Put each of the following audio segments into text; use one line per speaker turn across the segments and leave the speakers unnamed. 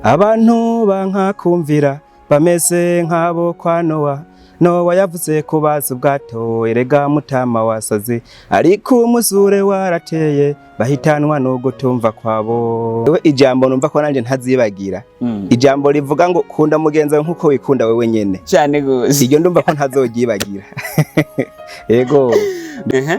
Abantu bankakumvira bameze nk'abo kwa Nowa. Nowa yavuze kubaza ubwato, erega mutama wasaze, ariko umusure warateye, bahitanwa no gutumva kwabo. Wewe ijambo numva ko nanje ntazibagira, ijambo rivuga ngo kunda mugenzi wawe nkuko wikunda wewe nyene.
Cyane gose.
Iryo ndumva ko ntazogyibagira. Yego.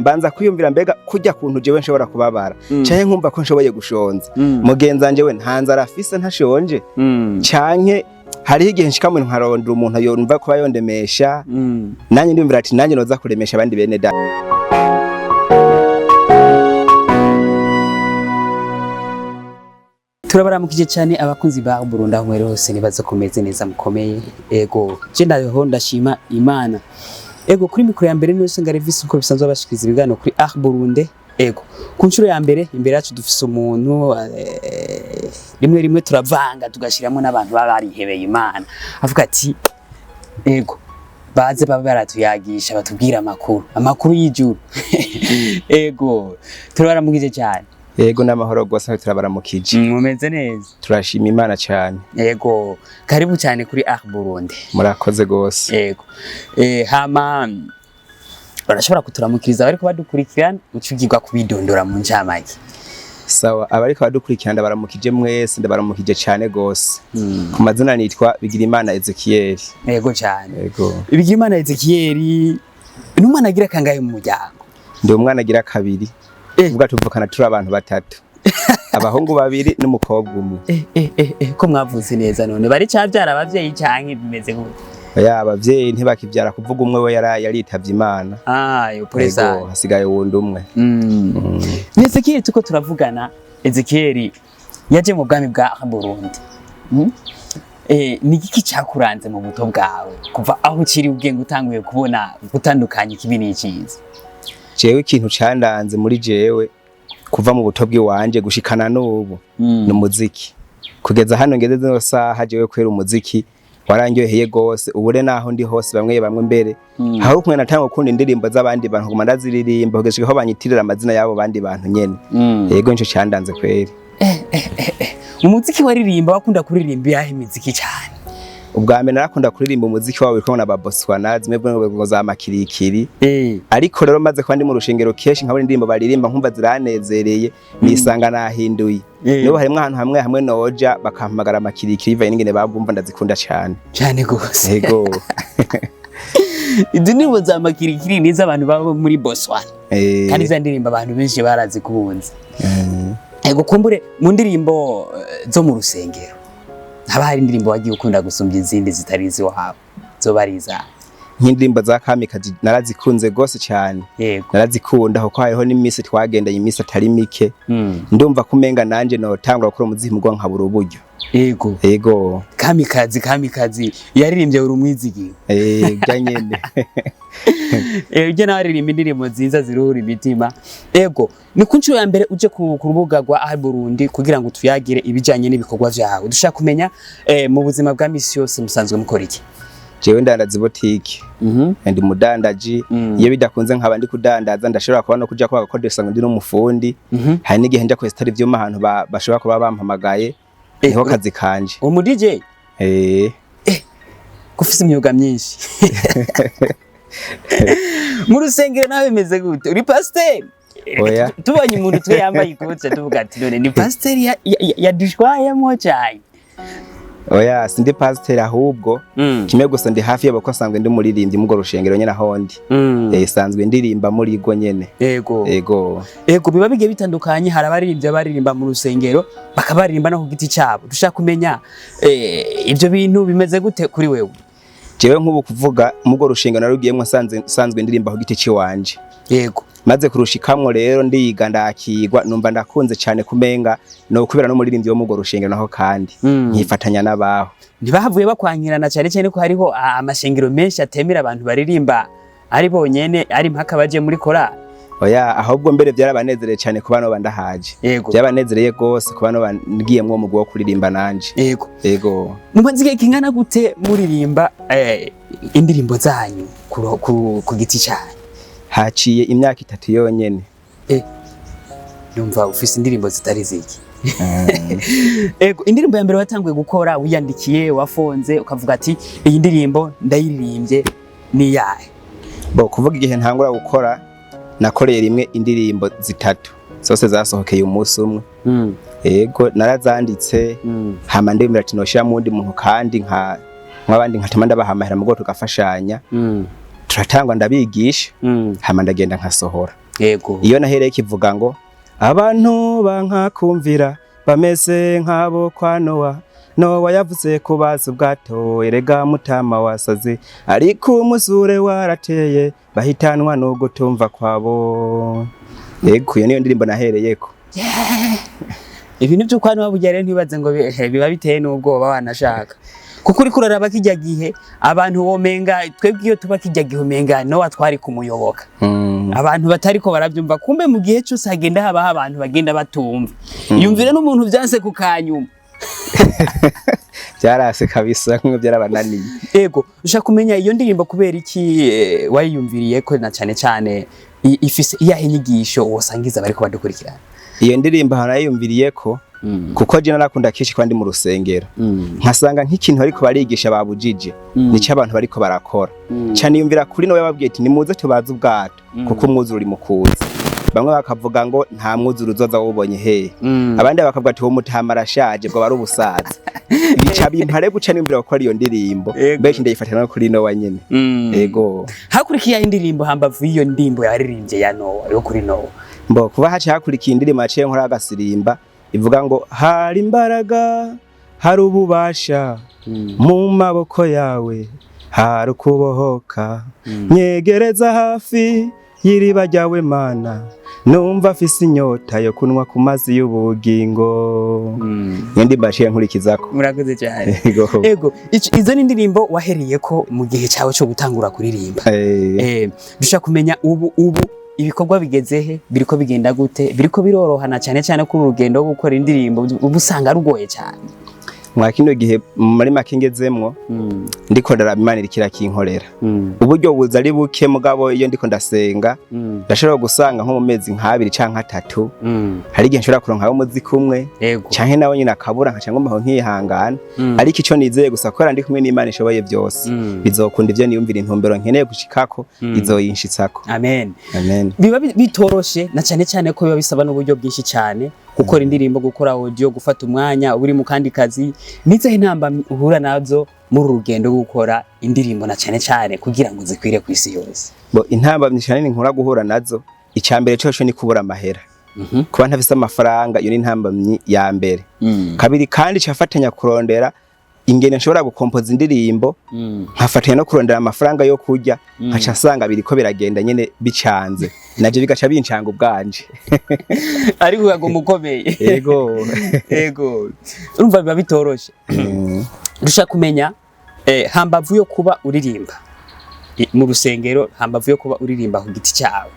Mbanza kwiyumvira, mbega kujya kuntu jewe nshobora kubabara canke nkumva ko nshoboye gushonza, mugenzi wanje we nta nzara afise, ntashonje, canke hariho igihe nshika mu nkarondera umuntu yumva kuba yondemesha, nanjye ndumvira ati nanjye noza kuremesha abandi bene data.
Turabaramukije cyane abakunzi ba Burundi aho mwere hose, nibaza kumeze neza, mukomeye. Ego, je ndaho ndashima Imana. Ego, kuri mikoro ya mbere niyo senga Revisi, uko bisanzwe abashikiriza ibiganiro kuri Ah Burundi. Ego, ku nshuro ya mbere imbere yacu dufise umuntu, rimwe rimwe turavanga tugashiramo n'abantu baba barihebeye Imana, avuga ati ego baze babe baratuyagisha, batubwira amakuru y'ijuru. Ego, turabaramukije cyane.
Yego, n'amahoro rwose, turabaramukije.
Mumeze neza?
Turashima Imana cyane.
Yego, karibu cyane kuri Ah Burundi.
Murakoze gose.
Yego. Hama barashobora kuturamukiriza bariko badukurikirana, ucugirwa kubidondora mu ncamake.
Sawa, abariko badukurikirana ndabaramukije mwese, ndabaramukije cyane gose. Ku mazina nitwa Bigirimana Ezekiel.
Yego cyane.
Yego.
Bigirimana Ezekiel ni umwana agira kangahe mu muryango?
Ndi umwana agira kabiri. Ubwo tuvukana turi abantu batatu, abahungu babiri n'umukobwa umwe.
Ko mwavuze neza, none bari cavyara abavyeyi canke bimeze gute?
Oya, abavyeyi ntibakivyara, kuvuga umwe we yaritavye Imana.
Ah, yo
Yego,
pureza.
hasigaye wundi umwe.
Ni Ezekiel tuko turavugana. Ezekiel yaje mu bwami bwa Burundi. Ni igiki cyakuranze mu buto bwawe, kuva aho ukiri ubwenge utanguye kubona gutandukanya ikibi n'icyiza?
Jewe ikintu candanze muri jewe kuva mu buto bw'iwanje gushikana n'ubu ni umuziki. Kugeza hano ngeze zino saha, jewe kwera umuziki warangyoheye gose. Ubure naho ndi hose, bamwe bamwe mbere hari ukumwe natanga gukunda indirimbo z'abandi bantu, kuguma ndaziririmba kugeza aho banyitirira amazina y'abo bandi bantu nyene. Yego, nico candanze kweri.
Umuziki waririmba, wakunda kuririmba iyahe miziki cyane?
Ubwa mbere narakunda kuririmba umuziki wabo witwa na Baboswana, zimwe bwo za makirikiri. Ariko rero maze kuba ndi mu rushengero kenshi, nkabona indirimbo baririmba nkumva ziranezereye, nisanga nahinduye. Nibo harimwo ahantu hamwe hamwe noja bakampamagara amakirikiri bivaye n'ingene babumva, ndazikunda cane.
Cyane gose.
Yego.
Izi ndirimbo za makirikiri ni iz'abantu baba muri Botswana, kandi izo ndirimbo abantu benshi barazikunze. Ego, kumbure mu ndirimbo zo mu rusengero haba hari indirimbo wagiye ukunda gusumbya izindi zitari iziwabo, zoba ari izawe?
Nk'indirimbo za Kamikazi narazikunze gose cyane. Narazikunda kuko hariho n'imisi twagendanye, imisi atari mike, ndumva ko umenga nanje notangura gukora umuziki mugo nkabura uburyo. Yego.
Kamikazi, Kamikazi yaririmbye uri umwizigiwe.
Bya nyene.
Ujye nawe aririmba indirimbo nziza ziruhura imitima. Ego, ni ku nshuro ya mbere uje ku rubuga rwa Ah Burundi kugira ngo tuyagire ibijanye n'ibikorwa vyawe. Dushaka kumenya, mu buzima bwa misi yose musanzwe mukora iki?
Jewe ndandaza ibotike, ndi umudandaji. Iyo bidakunze nkaba ndi kudandaza, ndashobora kuba no kuja kwa gakodesha ngo ndi n'umufundi. Hari n'igihe nja kwesitara ivyuma ahantu bashobora kuba bampamagaye. Niho kazi kanje.
Umu DJ?
Eh.
Gufise imyuga myinshi. Mu rusengero nawe bimeze gute? Uri pasiteri?
Oya.
Tubonye umuntu twe yambaye ikoti tuvuga ati none ni pasiteri yadushwayemo cyane.
Oya, sindi pasiteri, ahubwo kimwe gusa ndi hafi yabo ko nsanzwe ndi umuririmbyi mubwo rushengero nyene aho ndi. Sanzwe ndirimba muri rwo nyene.
Yego.
Yego.
Ego, biba bigiye bitandukanye, hari abaririmbyi baririmba mu rusengero bakabaririmba no ku giti cyabo. Dushaka kumenya, ibyo bintu bimeze gute kuri wewe?
Jewe nk'ubu kuvuga mubwo rushengero narugiyemwo nsanzwe ndirimba ku giti ciwanje. Maze kurushikamwo rero ndiga, ndakigwa, numva ndakunze cyane kumenga no kubera n'umuririmbyi wo mubwo rushengero naho kandi nkifatanya n'abaho.
Ntibahavuye bakwankirana, cyane cyane ko hariho amashengero menshi atemera abantu baririmba ari bonyene, ari mpaka baje muri korali?
Oya, ahubwo mbere byarabanezereye cyane kuba noba ndahaje. Byabanezereye gose kuba noba ngiyemwo mugwi wo kuririmba nanje. Yego.
Mumaze igihe kingana gute muririmba indirimbo zanyu ku giti cyanyu?
Haciye imyaka 3 yonyene.
Numva ufise indirimbo zitari ziki. Ego, indirimbo ya mbere watanguye gukora wiyandikiye, wafonze, ukavuga ati iyi ndirimbo ndayiririmbye, ni yahe?
Bo, kuvuga igihe ntangura gukora, nakoreye rimwe indirimbo zitatu, zose zasohokeye umunsi umwe. Ego, narazanditse, hama ndemera ati noshira wundi muntu kandi nka nk'abandi, nkatuma ndabahamahera mugo tugafashanya. Turatangwa, ndabigisha, hama ndagenda nkasohora. Iyo nahereye kivuga ngo abantu bankakumvira bameze nk'abo kwa Nowa. Nowa yavuze kubaza ubwato, erega mutama wasaze, ariko umusure warateye, bahitanwa no gutumva kwabo. Yego, iyo niyo ndirimbo nahereyeko.
Ibintu byo kwa Nowa burya rero ntibaze ngo biba biteye n'ubwoba, wanashaka, kuko uriko uraraba kijya gihe abantu womenga twebwe iyo tuba kijya gihe umenga Nowa twari kumuyoboka. Abantu batariko barabyumva, kumbe mu gihe cyose hagenda habaho abantu bagenda batumva. Yumvire n'umuntu vyanse ku kanyuma.
Byarase kabisa, nk'uko byarabananiye.
Ego, ushaka kumenya iyo ndirimbo kubera iki wayiyumviriye ko, na cyane cyane ifise iyahe nyigisho wosangiza bariko badukurikirana?
Iyo ndirimbo nayiyumviriye ko kuko je narakunda kenshi kwa ndi mu rusengero, nkasanga nk'ikintu bariko barigisha babujije, nico abantu bariko barakora. Ca niyumvira kuri Nowa yababwiye ati nimuze tubaze ubwato kuko umwuzure uri mu kuza. Bamwe bakavuga ngo nta mwuzure uzoza, wubonye hehe? Abandi bakavuga ati uwo mutama arashaje, bwo bari ubusaza. Bica bimpare guca niyumvira gukora iyo ndirimbo. Benshi ndayifatira no kuri Nowa nyene. Ego.
Hakurikiye indirimbo hambavu y'iyo ndirimbo yaririmbye ya Nowa, yo kuri Nowa?
Mbo, kuba haciye hakurikiye indirimbo yaciye nkora agasirimba ivuga ngo hari imbaraga, hari ububasha mu maboko yawe, hari ukubohoka, nyegereza hafi y'iriba ryawe Mana, numva afise inyota yo kunywa ku mazi y'ubugingo. Iyo ndirimbo yaciye nkurikizako.
Murakoze cyane.
Ego.
Ego, izo ni indirimbo wahereye ko mu gihe cyawe cyo gutangura kuririmba. Dushaka kumenya ubu ibikorwa bigeze he, biriko bigenda gute, biriko birorohana, cyane cyane ko urugendo rwo gukora indirimbo ubu usanga rugoye cyane?
Mwa kino gihe, muri make ngezemwo, ndiko ndaraba Imana iriko irakinkorera. Uburyo buza ari buke, mugabo iyo ndiko ndasenga ndashobora gusanga nko mu mezi nk'abiri canke atatu hari igihe nshobora kuronka umuziki umwe, canke nawe nyine akabura, nkaca ngomba nkihangana. Ariko ico nizeye gusa, kubera ndi kumwe n'Imana ishoboye byose, bizokunda ivyo niyumvira, intumbero nkeneye gushikako izoyinshitsako.
Amen.
Amen.
Biba bitoroshe, na cyane cyane ko biba bisaba n'uburyo bwinshi cyane gukora indirimbo, gukora audio, gufata umwanya uri mu kandi kazi. Nizehe intambamyi uhura nazo muri uru rugendo rwo gukora indirimbo, na cyane cyane kugira ngo zikwire ku isi yose?
Bo, intambamyi cyane nkura guhura nazo, icya mbere cose ni kubura amahera. Kuba ntafise amafaranga, iyo ni intambamyi ya mbere. Kabiri kandi cafatanya kurondera ingene nshobora gukompoza indirimbo, nkafatanya no kurondera amafaranga yo kurya, nkaca nsanga biriko biragenda nyene bicanze, navyo bigaca bincanga ubwanje.
Ariko ukaguma ukomeye.
Yego.
Ego, urumva biba bitoroshe. Dushaka kumenya hambavu yo kuba uririmba mu rusengero, hambavu yo kuba uririmba ku giti cyawe,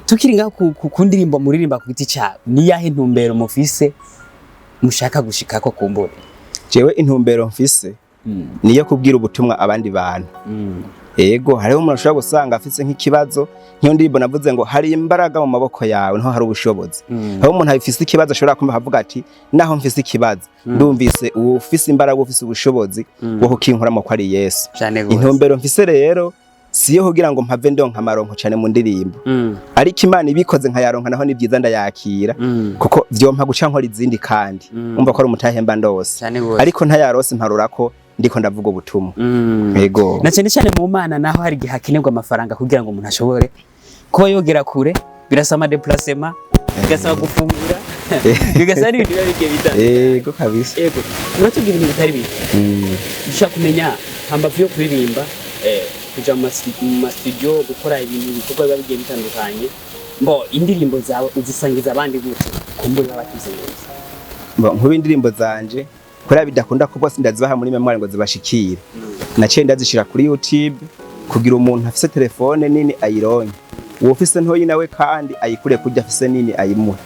tukiri ngaho ku ndirimbo muririmba ku giti cyawe, ni yahe ntumbero mufise mushaka gushikako kumbure?
Jewe intumbero mfise niyo kubwira ubutumwa abandi bantu. Ego, hariho umuntu ashobora gusanga afise nk'ikibazo, nk'iyo ndirimbo navuze ngo hari imbaraga mu maboko yawe, niho hari ubushobozi. Hariho umuntu afise ikibazo ashobora kumva akavuga ati naho mfise ikibazo, ndumvise uwo ufise imbaraga, ufise ubushobozi bwo kukinkuramo, ko ari Yesu.
Cyane gose.
Intumbero mfise rero siyo kugira ngo mpave ndonka amaronko cane mu ndirimbo, ariko Imana ibikoze nkayaronka naho ni byiza, ndayakira, kuko vyompa guca nkora izindi kandi umva ko ari umutahemba ndose.
Cyane gose.
Ariko ntayarose, mparura ko ndiko ndavuga ubutumwa. Yego.
Na cyane cyane mu Mana naho hari igihe hakenerwa amafaranga kugira ngo umuntu ashobore kuba yogera kure, birasaba déplacement, bigasaba gufungura, bigasaba n'ibintu biba bigiye bitandukanye.
Yego kabisa.
Yego, uratubwira ibintu bitari bike. Dushaka kumenya hambavu yo kuririmba, kuja mu ma studio gukora ibintu, ibikorwa biba bigiye bitandukanye, mbo indirimbo zawe uzisangiza abandi gute, kumbura baba batuzengurutse?
Bo, nkuba indirimbo zanje kubera bidakunda ko bose ndazibaha muri mémoire ngo zibashikire, naciye ndazishira kuri YouTube kugira umuntu afise telefone nini ayironke, uwo ufise ntoyi nawe kandi ayikure kurya afise nini ayimuhe.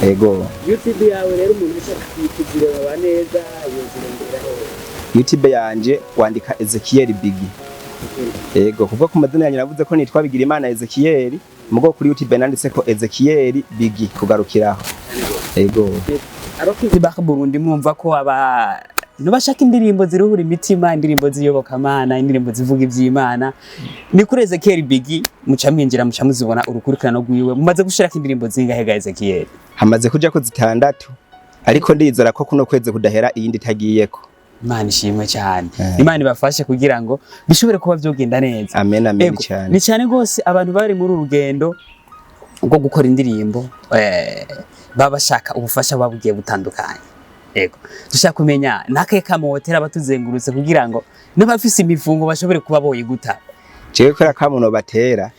Yego.
YouTube yawe rero, umuntu ashaka kuzireba neza yozirondera hehe?
YouTube yanje wandika Ezekiel Bigi. Yego, kuko ku mazina yanjye navuze ko nitwa Bigirimana Ezekiel, mugo kuri YouTube nanditse ko Ezekiel Bigi kugarukiraho. Ego.
Abakunzi ba Burundi, mwumva ko aba bashaka indirimbo ziruhura imitima, indirimbo z'iyobokamana, indirimbo zivuga ivy'Imana, ni kuri Ezekiel Bigi muca mwinjira, muca muzibona urukurikirano rwiwe. Mumaze gushirako indirimbo zingahe ga Ezekiel?
Hamaze kuja ko zitandatu, ariko ndizera ko kuno kwezi kudahera iyindi itagiyeko.
Imana ishimwe cyane. Imana ibafashe kugira ngo bishobore kuba vyogenda neza.
Amen, amen.
Ego,
cyane.
Ni cyane rwose. Abantu bari muri uru rugendo rwo gukora indirimbo baba bashaka ubufasha buba bugiye butandukanye. Ego, dushaka kumenya nakahe kamotera abatuzengurutse kugira ngo n'abafise imifungo bashobore kuba boyiguta.
Jewe kubera kamuno batera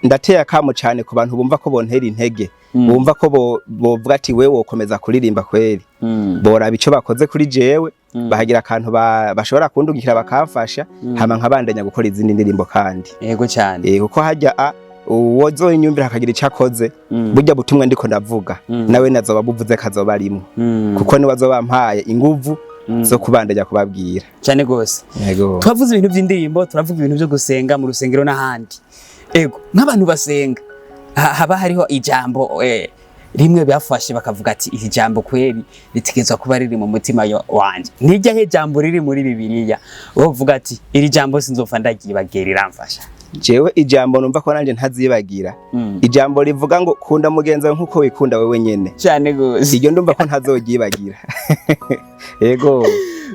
ndateye akamo cyane ku bantu bumva ko bontera intege, bumva ko bovuga ati wewe wokomeza kuririmba kweri, boraba ico bakoze kuri jewe, bahagira akantu bashobora kundungikira bakamfasha, hama nkabandanya gukora izindi ndirimbo kandi.
Yego cyane.
Kuko hajya uwo zoyinyumvira akagira ico akoze, burya butumwa ndiko ndavuga, nawe nazoba buvuze kazoba arimwo, kuko niwe azoba ampaye inguvu zo kubandanya kubabwira.
Cyane rwose.
Yego.
Twavuze ibintu by'indirimbo, turavuga ibintu byo gusenga mu rusengero n'ahandi. Ego, nk'abantu basenga haba hariho ijambo rimwe bafashe bakavuga ati iri jambo kweri ritegerezwa kuba riri mu mutima wanje. Nirya he jambo riri muri Bibiliya wowe uvuga ati iri jambo sinzopfa ndagibagiye, riramfasha?
Jewe ijambo numva ko nanje ntazibagira, ijambo rivuga ngo kunda mugenzi wawe nkuko wikunda wewe nyene.
Cyane gose.
Iryo ndumva ko ntazogyibagira. Yego,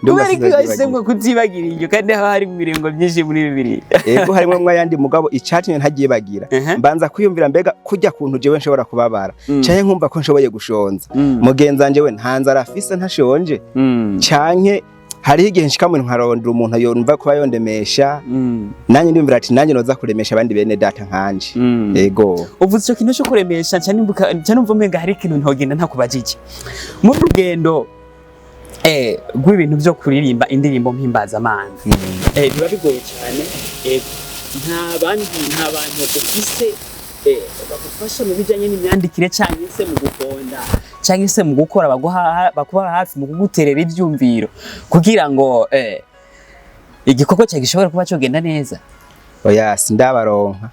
ndumva
Kubera iki
sinzogyibagira.
wahisemo kutibagira iryo kandi haba hari imirongo myinshi muri Bibiliya?
Yego, harimwo mwayandi, mugabo icatumye ntagibagira, mbanza kwiyumvira mbega kurya kuntu jewe nshobora kubabara canke nkumva ko nshoboye gushonza, mugenzi wanje we nta nzara afise, ntashonje, canke hariho igihe nshika mu nkarondera umuntu yumva kuba yondemesha, nanjye ndumvira ati nanjye noza kuremesha abandi bene data nkanje. Yego.
Uvuze ico kintu cyo kuremesha, nca nimbuka, nca numva umenga hari ikintu ntogenda ntakubajije. Muri rugendo rw'ibintu byo kuririmba indirimbo mpimbazamana, biba bigoye cyane. Nta bandi, nta bantu ufise bagufasha mu bijanye n'imyandikire cyangwa se mu gukonda cyangwa se mu gukora, baguha bakuba hafi mu kuguterera ivyumviro kugira ngo igikorwa cyawe gishobore kuba cyogenda neza?
Oya, sindabaronka.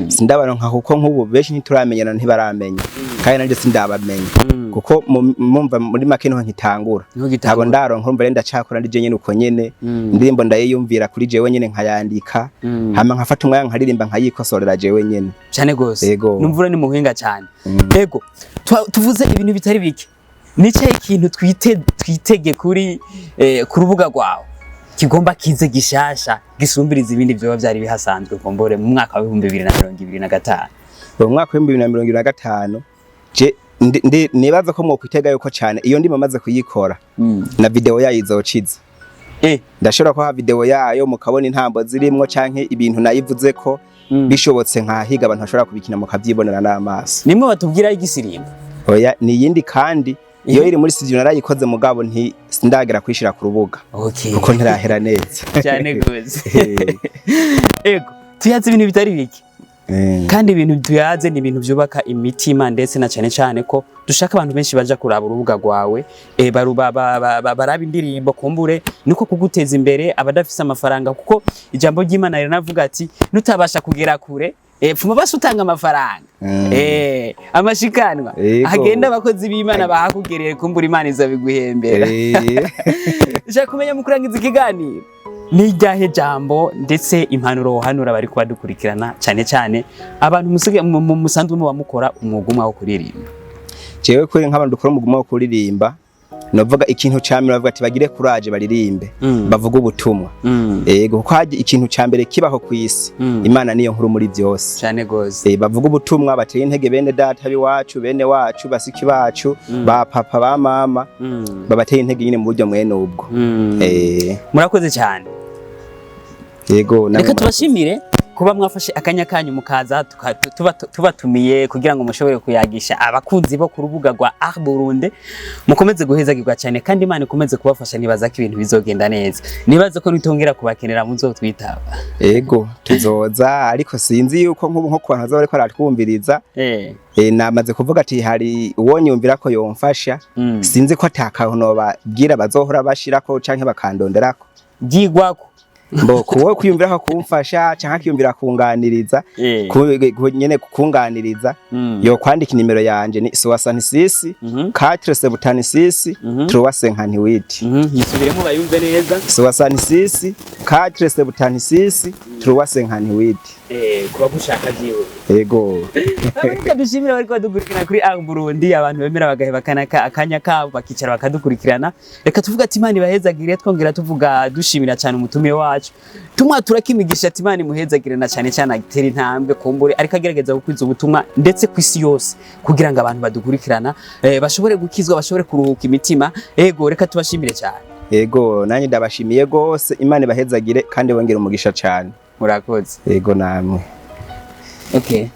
Sindabaronka kuko nk'ubu benshi ntituramenyana, ntibaramenya, kandi nanjye sindabamenya, kuko mumva muri make niho nkitangura.
Niho
Ntabwo
gitangura.
ndaronka. Urumva rero ndacakora ndi je nyene uko nyene. Indirimbo ndayiyumvira kuri jewe nyene nkayandika, hama nkafata umwanya nkaririmba, nkayikosorera jewe nyene.
Cyane gose.
Yego.
Numvura ni muhinga cyane. Ego, tuvuze ibintu bitari bike. Ni cyahe ikintu twitege kuri ku rubuga rwawe kigomba kize gishasha gisumbiriza ibindi byoba byari bihasanzwe kumbure mu mwaka wa 2025?
Mu mwaka wa 2025 je nibaza ko mwokwitega yuko cyane iyo ndimo maze kuyikora na video yayo izociza. Ndashobora kuha video yayo mukabona intambo zirimwo canke ibintu nayivuzeko, bishobotse nkahiga abantu bashobora kubikina mukavyibonera n'amaso.
Nimwe batubwira igisirimba?
Oya, ni iyindi kandi iyo iri muri studio narayikoze, mugabo nti sindagera kwishira ku rubuga kuko ntirahera neza.
Cyane gose. Ego, tuyaze ibintu bitari bike, kandi ibintu tuyaze ni ibintu byubaka imitima, ndetse na cyane cyane ko dushaka abantu benshi baja kuraba urubuga rwawe, baraba indirimbo kumbure niko kuguteza imbere abadafise amafaranga, kuko ijambo ry'Imana rinavuga ati nutabasha kugera kure, pfuma basi utanga amafaranga, amashikanwa agenda abakozi b'Imana bahakugereye, kumbura Imana izabiguhembera. Ushaka kumenya mu kurangiza ikiganiro ni iryahe jambo ndetse impanuro wohanura bari kubadukurikirana, cyane cyane abantu musanzwe muba mukora umwuga umwe wo kuririmba?
Jewe kuri nk'abantu dukora umuguma wo kuririmba, novuga ikintu ca mbere bavuga ati bagire courage, baririmbe, bavuge ubutumwa. Yego, kuko haje ikintu ca mbere kibaho kw'isi, Imana niyo nkuru muri byose.
Cyane gose.
Bavuga ubutumwa, bateye intege bene data b'iwacu, bene wacu, basiki bacu, ba papa, ba mama, babateye intege nyine mu buryo mwene ubwo.
Murakoze cyane.
Yego, namwe
Reka tubashimire kuba mwafashe akanya kanyu mukaza tubatumiye kugira ngo mushobore kuyagisha abakunzi bo ku rubuga rwa Art Burundi. Mukomeze guhezagirwa cyane kandi Imana ikomeze kubafasha. Nibaza ko ibintu bizogenda neza, nibaza ko nitongera kubakenera muzotwitaba.
Yego, tuzoza, ariko sinzi yuko nk'ubu nko ku bantu bazoba bariko baratwumviriza, namaze kuvuga ati hari uwonyumvira ko yomfasha, sinzi ko atakantu nobabwira bazohora bashirako canke bakandonderako.
Byigwako.
Mbo kuwo kwiyumvira ko kumfasha canke akiyumvira kunganiriza, nyene kunganiriza, yo kwandika inimero yanje ni 66 476 358.
Yisubiremo bayumve neza.
66 476 358.
Kuba gushaka vyiwe.
Yego.
Reka dushimire abariko badukurikirana kuri Art Burundi, abantu bemera bagaheba akanya kabo bakicara bakadukurikirana. Reka tuvuga ati Imana ibahezagire, twongera tuvuga dushimira cyane umutumire wacu. Tumwatura kimigisha ati Imana imuhezagire na cyane cyane agitera intambwe kumbure ariko agerageza gukwiza ubutumwa ndetse ku isi yose kugira ngo abantu badukurikirana bashobore gukizwa, bashobore kuruhuka imitima. Ego, reka tubashimire cyane.
Yego, nanjye ndabashimiye gose, Imana ibahezagire kandi bongere umugisha cyane.
Murakoze.
Yego, namwe.
Okay.